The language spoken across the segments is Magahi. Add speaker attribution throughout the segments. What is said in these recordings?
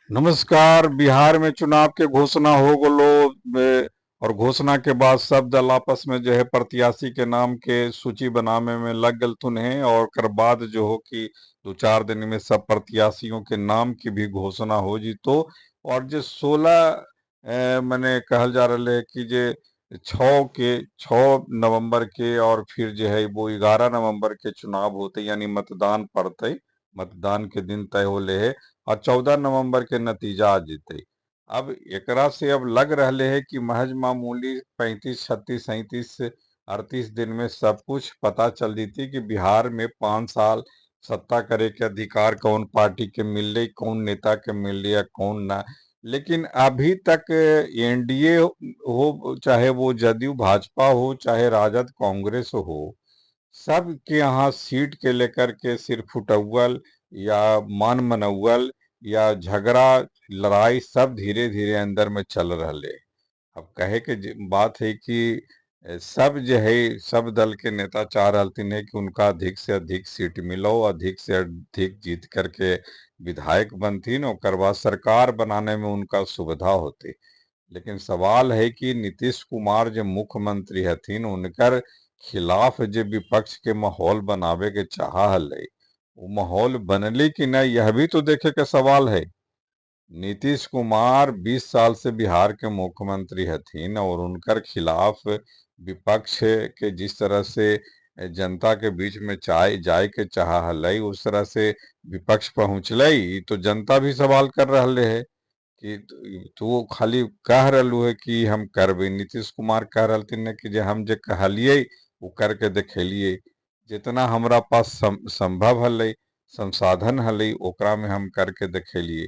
Speaker 1: नमस्कार। बिहार में चुनाव के घोषणा हो गलो और घोषणा के बाद सब दल आपस में जो है प्रत्याशी के नाम के सूची बनावे में लग गलथुन है और ओकर बाद जो हो कि 2-4 दिन में सब प्रत्याशियों के नाम की भी घोषणा हो जीतो। और जो 16 मने कहल जा रहा है कि जे 6 नवंबर के और फिर जो है वो 11 नवंबर के चुनाव होते, यानी मतदान पड़ते, मतदान के दिन तय होले है और 14 नवंबर के नतीजा आ जीते। अब एकरा से अब लग रहा है कि महज मामूली 35 36 37 38 दिन में सब कुछ पता चल जीती कि बिहार में 5 साल सत्ता करे के अधिकार कौन पार्टी के मिलले, कौन नेता के मिलले या कौन ना। लेकिन अभी तक एनडीए हो, चाहे वो जदयू भाजपा हो, चाहे राजद कांग्रेस हो, सब के यहाँ सीट के लेकर के सिर्फ फुटौवल या मान मनौवल या झगड़ा लड़ाई सब धीरे धीरे अंदर में चल रहा है। अब कहे के बात है कि सब जो है सब दल के नेता चाह रहे हैं कि उनका अधिक से अधिक सीट मिलो, अधिक से अधिक जीत करके विधायक बनथिन, और बाद सरकार बनाने में उनका सुविधा होती। लेकिन सवाल है कि नीतीश कुमार जो मुख्यमंत्री हथिन उनकर खिलाफ जो विपक्ष के माहौल बनावे के चाह हले, वो माहौल बनले कि नहीं, यह भी तो देखे के सवाल है। नीतीश कुमार 20 साल से बिहार के मुख्यमंत्री हथिन और उनकर खिलाफ विपक्ष के जिस तरह से जनता के बीच में चाय जाय के चाह हलै, उस तरह से विपक्ष पहुँचलै तो जनता भी सवाल कर रहे है कि तू खाली कह रहलू है कि हम करबै। नीतीश कुमार कह रहलथिन कि जे हम जे कहलियै वो करके देखेलियै, जितना हमरा पास संभव हलै, संसाधन हलै, ओकरा में हम करके देखेलियै।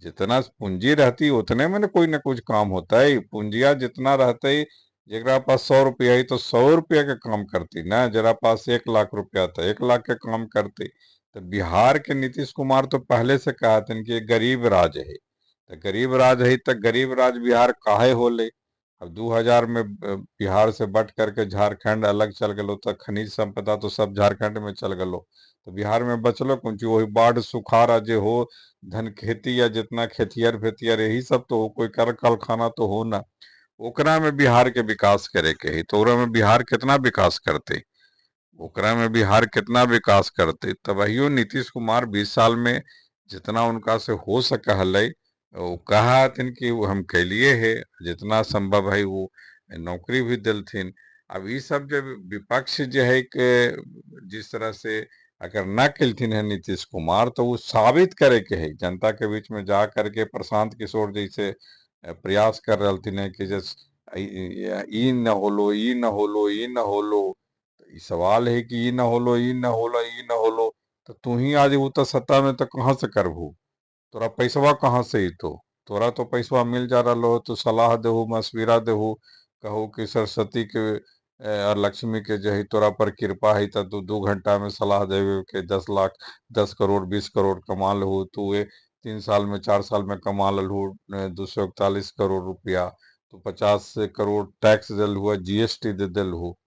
Speaker 1: जितना पूंजी रहती उतने में ना कोई ना कुछ काम होता है। पूंजिया जितना रहते, जरा पास 100 रुपया है तो 100 रुपया के काम करती ना, जरा पास 1 लाख रुपया था 1 लाख के काम करती। तो बिहार के नीतीश कुमार तो पहले से कहा थे कि गरीब राज है, तो गरीब राज है तो गरीब राज बिहार काहे होले। अब 2000 में बिहार से बट करके झारखंड अलग चल गलो तो खनिज संपदा तो सब झारखंड में चल गलो, तो बिहार में बचलो कौन चीज? वही बाढ़ सुखार जे हो, धन खेती या जितना खेतियर फेतियर यही सब तो हो, कोई कर कारखाना तो हो ना। ओकरा में बिहार के विकास करे के है तो ओकरा में बिहार कितना विकास करते, ओकरा में बिहार कितना विकास करते। तब नीतीश कुमार 20 साल में जितना उनका से हो सका हलै वो कहा हथिन कि वो हम कैलिए है, जितना संभव है वो नौकरी भी दिलथिन। अब ये सब जब विपक्ष जो है कि जिस तरह से अगर न कैलथिन है नीतीश कुमार तो वो साबित करे के है जनता के बीच में जा करके। प्रशांत किशोर जैसे प्रयास कर रहे है कि जैसे ई न होलो, ई न होलो, ई न होलो। तो सवाल है कि ई न होलो, ई न होलो, ई न होलो, तो तू ही आज वो तो सत्ता में तो कहाँ से करबू? तोरा पैसवा कहाँ से अतो? तोरा तो पैसवा मिल जा रहा हो तो सलाह देहू, मशविरा देहू, कहू कि सरस्वती के और लक्ष्मी के जो है तोरा पर कृपा है तो तू 2 घंटा में सलाह देवे के 10 लाख 10 करोड़ 20 करोड़ कमा लहू, तू ये 3 साल में 4 साल में कमा लहू 241 करोड़ रुपया, तो 50 करोड़ टैक्स दिल हुआ, जीएसटी दे दिल हो,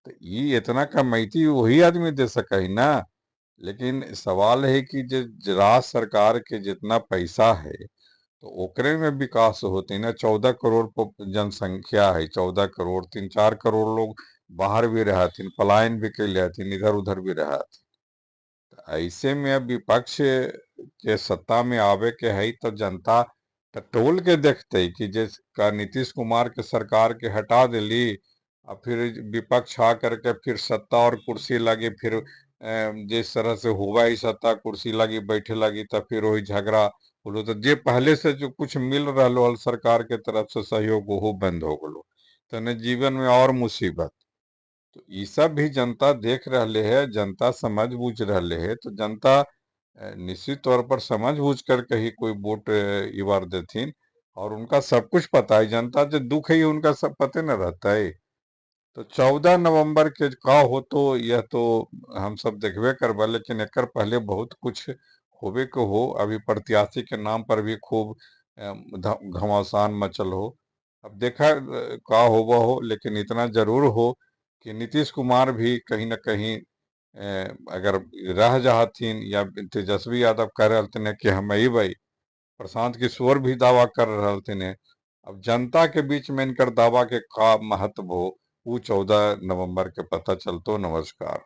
Speaker 1: तो ये इतना कमैती वही आदमी दे सका है ना। लेकिन सवाल है कि जो राज्य सरकार के जितना पैसा है तो ओकरे में विकास होते ना। 14 करोड़ जनसंख्या है, 14 करोड़, 3-4 करोड़ लोग बाहर भी रहथिन, पलायन भी कैले हथिन, इधर उधर भी रहथिन। तो ऐसे में अब विपक्ष के सत्ता में आवे के है तो जनता तो टोल के देखते कि जिस का नीतीश कुमार के सरकार के हटा दिली और फिर विपक्ष आ करके फिर सत्ता और कुर्सी लगी, फिर जिस तरह से हुआ ही सत्ता कुर्सी लगी बैठे लगी तो फिर वही झगड़ा बोलो। तो जे पहले से जो कुछ मिल रहा हो सरकार के तरफ से सहयोग वो बंद हो गलो, तो न जीवन में और मुसीबत। तो ये सब भी जनता देख रहे है, जनता समझ बूझ रहे है। तो जनता निश्चित तौर पर समझ बूझ करके ही कोई वोट ई बार देथिन और उनका सब कुछ पता है। जनता जो दुख है उनका सब पते न रहता है। तो 14 नवंबर के का हो तो यह तो हम सब देखबे करबा, लेकिन एकर पहले बहुत कुछ होबे के हो। अभी प्रत्याशी के नाम पर भी खूब घमासान मचल हो। अब देखा का होबा हो, लेकिन इतना जरूर हो कि नीतीश कुमार भी कहीं ना कहीं अगर रह जाथिन या तेजस्वी यादव कह रहे कि हम अबै, प्रशांत किशोर भी दावा कर रहलथिन है। अब जनता के बीच में इनकर दावा के का महत्व हो, उ 14 नवंबर के पता चलतो। नमस्कार।